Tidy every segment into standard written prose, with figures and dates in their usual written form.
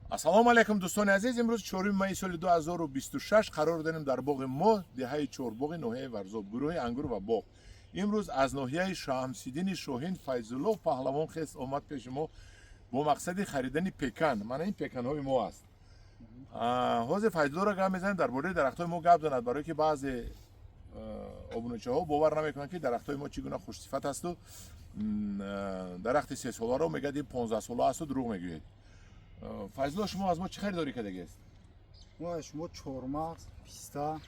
Ассалому алайкум, дӯстони азиз. Имрӯз 4 майи соли 2026 қарор дорем дар боғи мо, деҳаи Чорбоғи ноҳияи Варзоб, гурӯҳи ангур ва боғ. Имрӯз аз ноҳияи Шамсиддини Шоҳин Файзулло Паҳлавон хест омад пеши мо бо мақсади харидани пекан. Мана ин пеканҳои мо аст. Ҳозир Файзуллоро гап мезанем, дар бораи дарахтҳои мо гап занад, барое ки баъзе обуначаҳо бовар намекунанд, ки дарахтҳои мо чӣ гуна хушсифат асту дарахти сесоларо мегӯяд, ин 15-сола асту дурӯғ мегӯед. Файзулло, шумо аз мо чӣ харидорӣ кардагиест? Мо аз шумо чормағз, писта,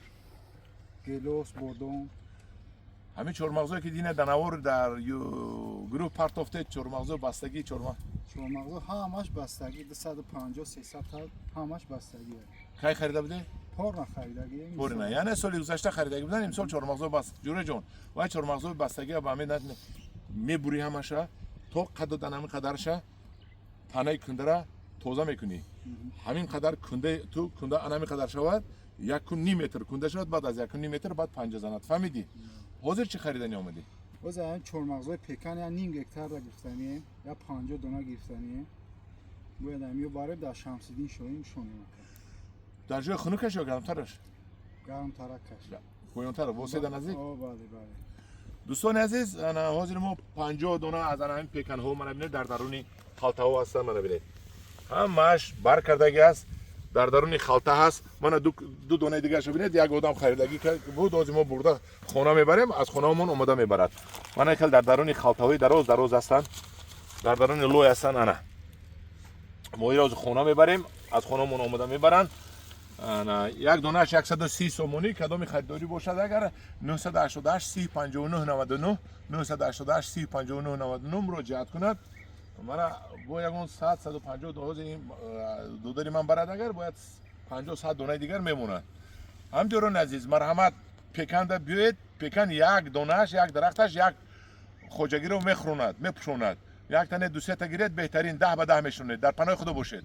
гелос, бодом. Ҳамин чормағзое, ки дина данавор дар гурӯҳ партофтед, чормағзо бастагӣ, чормағ? Чормағзо ҳамаш бастагӣ, 250, 300 та, ҳамаш бастагӣ. Кай харида будед? Пор нахаридагӣ. Порина, яъне соли гузашта харидагӣ будан. Имсол чормағзо бас. Ҷураҷон, вай чормағзои бастагӣ ба ҳамин мебурӣ, ҳамаша то қадду дан ҳамин қадарша танаи кундара тоза мекунӣ. Ҳамин қадар кунда, ту кунда ан ҳамин қадар шавад, 1,5 метр кунда шавад, баъд аз 1,5 метр баъд панҷа занад. Фаҳмидӣ? Ҳозир чӣ хариданӣ омадӣ? Боз ҳамин чормағзои пекан, я ним гектарра гирифтанием, я 50 дона гирифтанием. Бояд ҳамиё барем, дар Шамсиддин Шоҳин шонем. Дар ҷои хунукаш ё гармтараш? Гармтаракаш. Поёнтар, воседа наздик? О, бале, бале. Дӯстони азиз, ана ҳозир мо 50 дона аз ана ҳамин пеканҳо, мана бинед, дар даруни халтаҳо ҳастанд. Мана бинед, ҳамааш бар кардагӣ аст, дар даруни халта ҳаст. Мана ду донаи дигарашо бинед, як одам харидагӣ буд. Ҳозир мо бурда хона мебарем, аз хонаамон омода мебарад. Мана хел дар даруни халтаҳои дароз дароз ҳастанд, дар даруни лой ҳастанд. Ана мо иро хона мебарем, аз хонаамон омода мебаранд. Ана як донааш 130 сомонӣ. Кадоми харидорӣ бошад агар, 988 30 59 99, 988 30 59 99 муроҷиат кунад. Мана бо ягон 100, 150 ҳозир ин додари ман барад агар, бояд 50, 100 донаи дигар мемонад. Ҳамдиёрони азиз, марҳамат, пеканда биёед. Пекан як донааш, як дарахташ як хоҷагиро мехӯронад, мепӯшонад. Як тане, дусета гиред, беҳтарин, 10 ба 10 мешунед. Дар паноҳи Худо бошед.